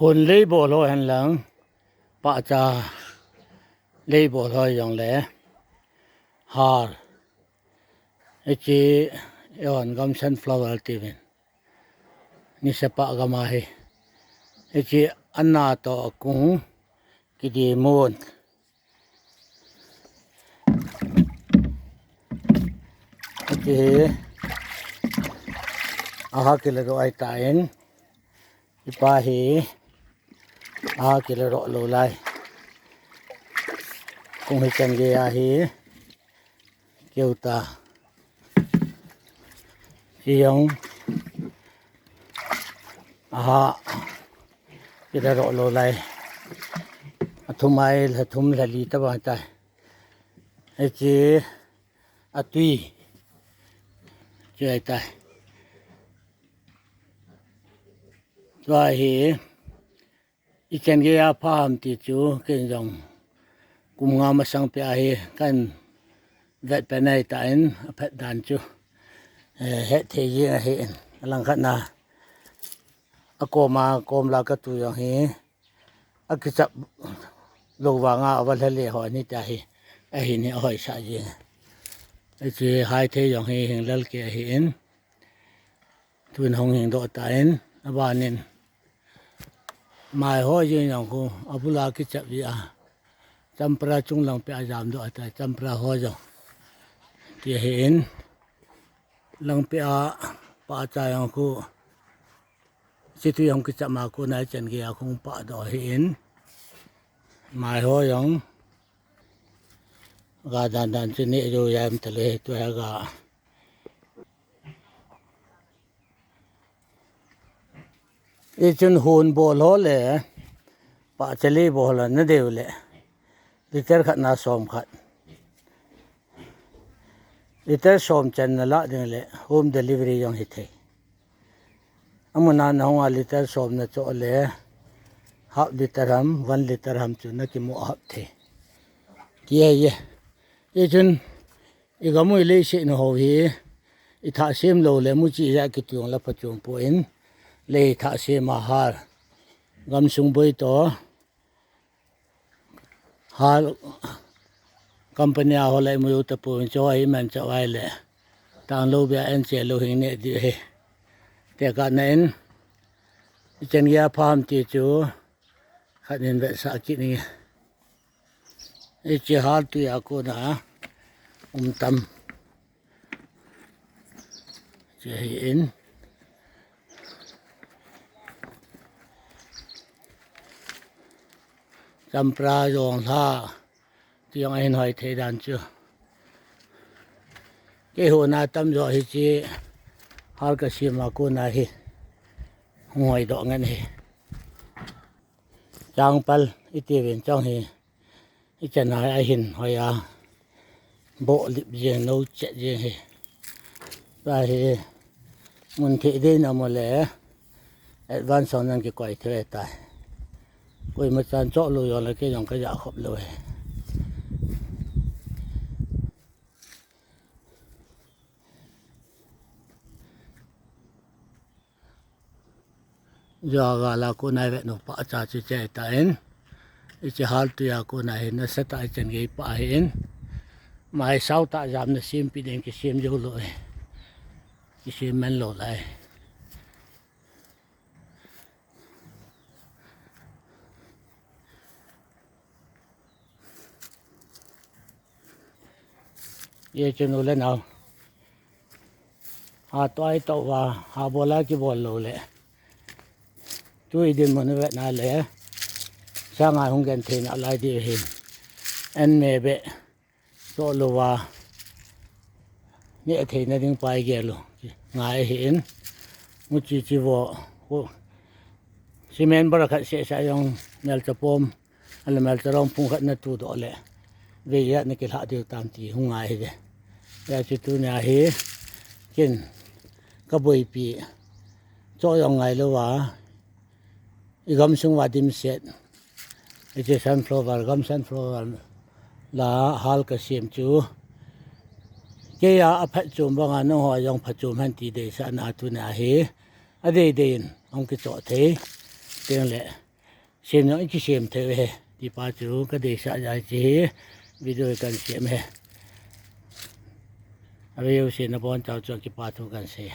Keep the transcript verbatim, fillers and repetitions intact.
Hon lei bol ho hen lang, pahcha lei bol ho jong le, har. Hiche, eihon gam sunflower tiuvin. Nisa pah gam ahi. Hiche ana toh akung kidi mun. Hiche hi aha kila ro ai ta in. Hipa hi, aha kila ro lo lai. Kung hi chan gei ahi. Keu ta. Hiche jong. Aha. Kila ro lo lai. Athum ai, athum lha li ta bang tai. Hiche. Atui. Chu ai tai. Tua hi, ichan gei a pha ham ti chu, ken jong kum nga masang peh ahi, kan vet pen ahi tan, aphet dan chu, eh, het thei jing ahi in, alang khat na, akom a, kom la ka tu jong hi, akichap lou vang a, ava lha le ho ni ta hi, ahi ni ahoi sa jing. Hiche hai thei jong hi, hing lal ke ahi in. Tun hung hing doh tan, aban in. Mai ho jeng jong khu, abul a kichap ji a. Champra chung lang peh a jam doh tai, champra ho jong. Ti ahi in. Lang peh a, pahcha jong khu. Hiche tu jong kichap ma khu na chan gei a khu pah doh ahi in. Mai ho jong. Ga dan dan chu ne jo jam ta le tu ha ga. Hichun hon bol ho le, pahcha lei bol ho na deu le, liter khat na som khat. Liter som chan na la ding le, home delivery jong hi thei. Amun a na hung a liter som na cho le, half liter ham, one liter ham chu na kimu hap thei. Ti ahi e. Hichun, I gam u i leiset u ho hi, i thah sem lou le muchi ja kiti jong le phachom poi, lei thah sem a hal. Gamsung boi toh, hal company a ho le mu u tapoi, chu hi man cha vai le. Tang lou bia en che lou hing ne di hi. Te ka na in, i chen ya pham ti chu, khat in vetsah kit ning. Hiche hal tui a kona um tam. Hiche hi in. Champra jong lha. Ti jong ahin hoi thei dan chu. Kei hona tam jo hiche hal ka sem a kona hi. Hung hoi doh ngen hi. Changpal, i ti uvin chang hi, i chan a ahin hoi a, boh lip jeng, nou chet jeng hi. Tua hi, mun thei ding na mo le, advance song nang kikoi thei tai. Koima chan choh lou jong le kei jong ka ja khop lou hi. Jaga la kona ve nu pa cha chu che ta in. Hiche hal tui a kona hi nasa tah a i chen gei pa hi in. Mai sao tah jam na sem pi ding kisem jou lou hi. Kisem man lou lai. Ye chun u le nao. Ha toi to va, ha bol a kibol lou le. Tui dinmun ve na le. Sanga hung gen thei na lai di hin. En me be. To lou va. Ne thei na ding pai gel u. Ngai hi in. Mu chi chi vo. Ko. Cement bar khat seh sa jong mel chapom. Ala mel charong phung khat na tu doh le. Vei a na kilha diu tam ti hung ngai hi de. Ya chu tunia hi. Kin. Ka boipi. Cho jong ngai lou va. I gamsung va dimset. Hiche sunflower, gam sunflower. La hal ka sem chu. Kei a aphatchom banga nangho jong phatchom hen ti deisah na tunia hi. Adei dei in, hung kichoh thei. Teng le. Sem jong ikisem thei uve. Tipa chu kadeisah jeh a hiche hi video hi kahin sem e. Aveu sena bonchauva chu kipa thu kahin sei.